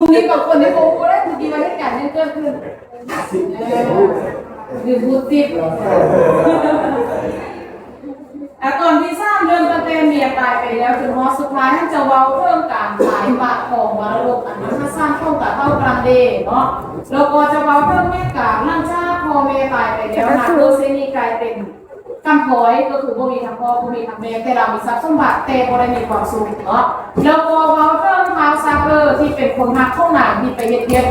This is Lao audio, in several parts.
ຜູ້ນີ້ບາງຄົນນີ້ບໍ່ຮູ້ເດ້ ເມື່ອກີ້ວ່າເຫດການຫຍັງເກີດຂຶ້ນ ເອີ ລືມຮູ້ຕິດ. ອາ ຕອນທີສາມ ເລີ່ມຕັ້ງແຕ່ເມຍຕາຍໄປແລ້ວ ຈົນຮອດສຸດທ້າຍຫັ້ນ ຈະເວົ້າເຖິງການຂາຍປະຂອງມໍລະດົກອັນມະຫາສານຂອງຕາເຖົ້າກຣານເດເນາະ ແລ້ວກໍຈະເວົ້າເຖິງເຫດການຫຼັງຈາກພໍ່ແມ່ຕາຍໄປແລ້ວ ນາງເອີເຊນີກາຍເປັນ ກຳພ້ອຍ ກໍຄືບໍ່ມີທັງພໍ່ ບໍ່ມີທັງແມ່ ແຕ່ລາວມີຊັບສົມບັດ ແຕ່ບໍ່ໄດ້ມີຄວາມສຸກເນາະ ແລ້ວກໍເວົ້າເຖິງທ້າວຊາເກີ ທີ່ເປັນຄົນຮັກຂອງນາງ ທີ່ໄປເຮັດວຽກ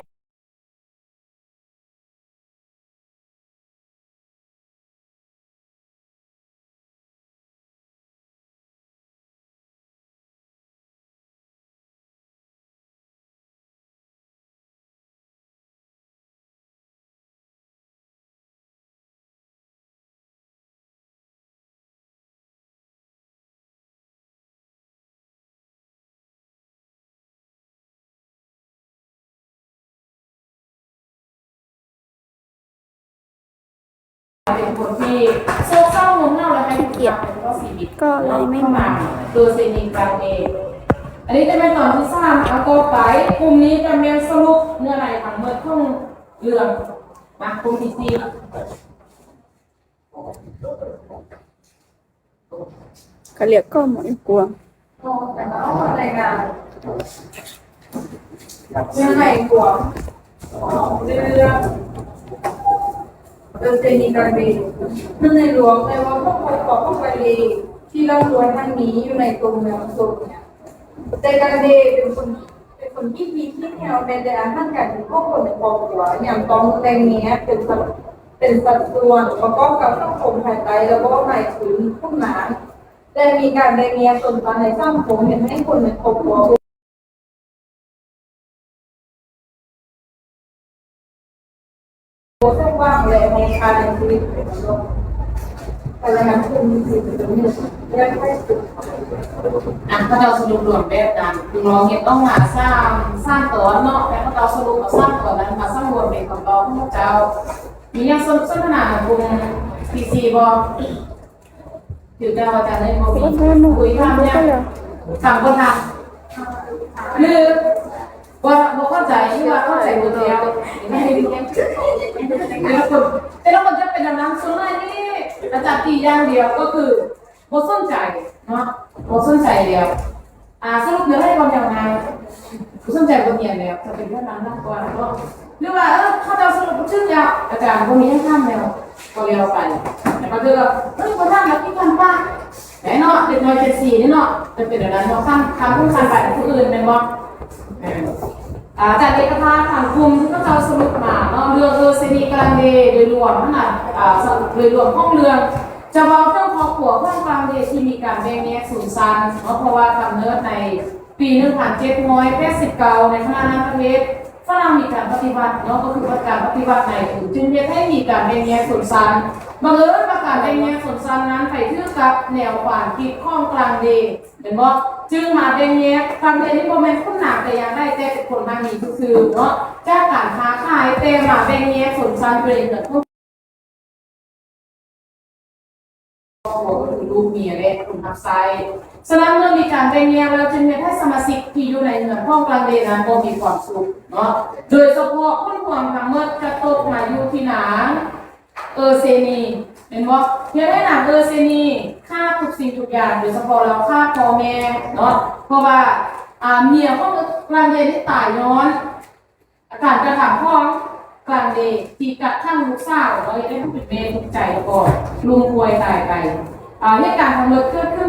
ເປັນຄົນທີ່ໂສກເສົ້າງົມເຫງົາ ແລະ ໃຫ້ທຸກຢ່າງເປັນຕໍ່ຊີວິດ ກໍໄລໄມ່ມາ ໂດຍເຊນີການເອງ. ອັນນີ້ຈະແມ່ນຕອນທີສາມ ເອົາຕໍ່ໄປ ກຸ່ມນີ້ຈະແມ່ນສະຫຼຸບເນື້ອໃນທັງໝົດຂອງເລື່ອງ ມາ ກຸ່ມທີສີ່. ກະລຽກກໍໝໍອີກກວາງ ເລື່ອງໃນກວາງ ເລື່ອງ ເລື່ອງເຊນີການເບ ເລື່ອງໃນຫຼວງ ແຕ່ວ່າພວກເຂົາກໍບໍ່ໄປດີ ທີ່ລ່ຳລວຍທັງນີ້ຢູ່ໃນຕົວເມືອງຊົນ ແຕ່ການເດເປັນຄົນ ເປັນຄົນຂີ້ຖີ່ຂີ້ແຖວ ແມ້ແຕ່ອາຫານການກິນຂອງຄົນໃນຄອບຄົວ ຍາມຕ້ອງແຕ່ງເມຍ ເປັນສັດ ເປັນສັດສ່ວນ ປະກອບກັບສັງຄົມພາຍໃຕ້ລະບອບໝາຍຄືນຂຸນນາງ ແລະ ມີການແບ່ງແຍກຊົນຊັ້ນໃນສັງຄົມ ເຮັດໃຫ້ຄົນໃນຄອບຄົວບໍ່ສົມຫວັງ ແລະ ໄຮ້ຄ່າໃນຊີວິດ. ອາ ຂ້າເຈົ້າສະຫຼຸບລວມແບບນັ້ນ ລອງເຮັດອອກມາສາມ ສາມຕອນເນາະ ແຕ່ຂ້າເຈົ້າສະຫຼຸບເອົາສາມຕອນນັ້ນມາສັງລວມເປັນຄຳຕອບຂອງເຈົ້າ. ມີຫຍັງສົນ ສົນທະນາກັບກຸ່ມທີສີ່ບໍ່? ຖືກແລ້ວ ອາຈານໄດ້ບໍ່ມີ ບໍ່ທັນ ບໍ່ທັນ ຄຸຍຖາມຫຍັງ ຖາມບໍ່ທັນ ຫຼື ບໍ່ ບໍ່ເຂົ້າໃຈ ຫຼືວ່າເຂົ້າໃຈໝົດແລ້ວ? ແຕ່ລະຄົນ ແຕ່ລະຄົນຈະເປັນແນວນັ້ນ ສ່ວນຫຼາຍນີ້ອາຈານຕີຢ່າງດຽວ ກໍຄືບໍ່ສົນໃຈເນາະ ບໍ່ສົນໃຈແລ້ວ. ອາ ສະຫຼຸບເລື່ອງໃຫ້ຄວາມຍາວນານ ບໍ່ສົນໃຈບົດຮຽນແລ້ວ ຈະເປັນເລື່ອງນຳໜັກກວ່າເນາະ ຫຼືວ່າ ເອີ ເຂົາເຈົ້າສະຫຼຸບບໍ່ຖືກແລ້ວ ອາຈານບໍ່ມີຫຍັງຖາມແລ້ວ ກໍແລ້ວໄປ. ແຕ່ບາງເທື່ອ ເອີ ບໍ່ຖາມແລ້ວ ຄິດຄຳປາກ ແນ່ເນາະ ເດັກນ້ອຍເຈັນສີ່ນີ້ເນາະ ຈະເປັນແນວນັ້ນເນາະ ຄຳ ຄຳສຳຄັນໄປຜູ້ອື່ນແມ່ນບໍ່? ເອີ ອາ ຈາກເອກະພາບທາງກຸ່ມທີ່ເຂົາເຈົ້າສະຫຼຸບມາເນາະ ເລື່ອງເອີເຊນີການເດໂດຍລວມຫັ້ນນະ ອາ ໂດຍລວມຂອງເລື່ອງ ຈະເວົ້າເຖິງຄອບຄົວຂອງການເດທີ່ມີການແບ່ງແຍກຊົນຊັ້ນເນາະ ເພາະວ່າກຳເນີດໃນປີໜຶ່ງພັນເຈັດຮ້ອຍແປດສິບເກົ້າ ໃນຂະນະນັ້ນປະເທດຝຣັ່ງມີການປະຕິວັດເນາະ ກໍຄືການປະຕິວັດໃນທຶນ ຈຶ່ງເຮັດໃຫ້ມີການແບ່ງແຍກຊົນຊັ້ນ. ບັງເອີນວ່າການແບ່ງແຍກຊົນຊັ້ນນັ້ນໄປຖືກກັບແນວຄວາມຄິດຂອງການເດ ແມ່ນບໍ່? ຈຶ່ງມາແບ່ງແຍກ ການເດນີ້ບໍ່ແມ່ນຂຸນນາງແຕ່ຢ່າງໃດ ແຕ່ເປັນຄົນຮັ່ງມີຊື່ໆເນາະ ຈາກການຄ້າຂາຍ ແຕ່ມາແບ່ງແຍກຊົນຊັ້ນໂດຍເຫດຜົນ ຄອບຄົວກໍຄືລູກເມຍ ແລະ ຄົນຮັບໃຊ້. ສະນັ້ນ ເມື່ອມີການແບ່ງແຍກແລ້ວ ຈຶ່ງເຮັດໃຫ້ສະມາຊິກທີ່ຢູ່ໃນເຮືອນຂອງການເດນັ້ນບໍ່ມີຄວາມສຸກເນາະ ໂດຍສະເພາະຜົນພວງທັງໝົດຈະຕົກມາຢູ່ທີ່ນາງເອີເຊນີ ແມ່ນບໍ່? ເຮັດໃຫ້ນາງເອີເຊນີຂາດທຸກສິ່ງທຸກຢ່າງ ໂດຍສະເພາະລາວຂາດພໍ່ແມ່ເນາະ ເພາະວ່າ ອາ ເມຍຂອງການເດນີ້ຕາຍຍ້ອນ ການກະທຳຂອງການເດທີ່ກັກຂັງລູກສາວ ແລ້ວເຮັດໃຫ້ຜູ້ເປັນແມ່ທຸກໃຈ ແລ້ວກໍລົ້ມປ່ວຍຕາຍໄປ. ອາ ເຫດການທັງໝົດເກີດຂຶ້ນ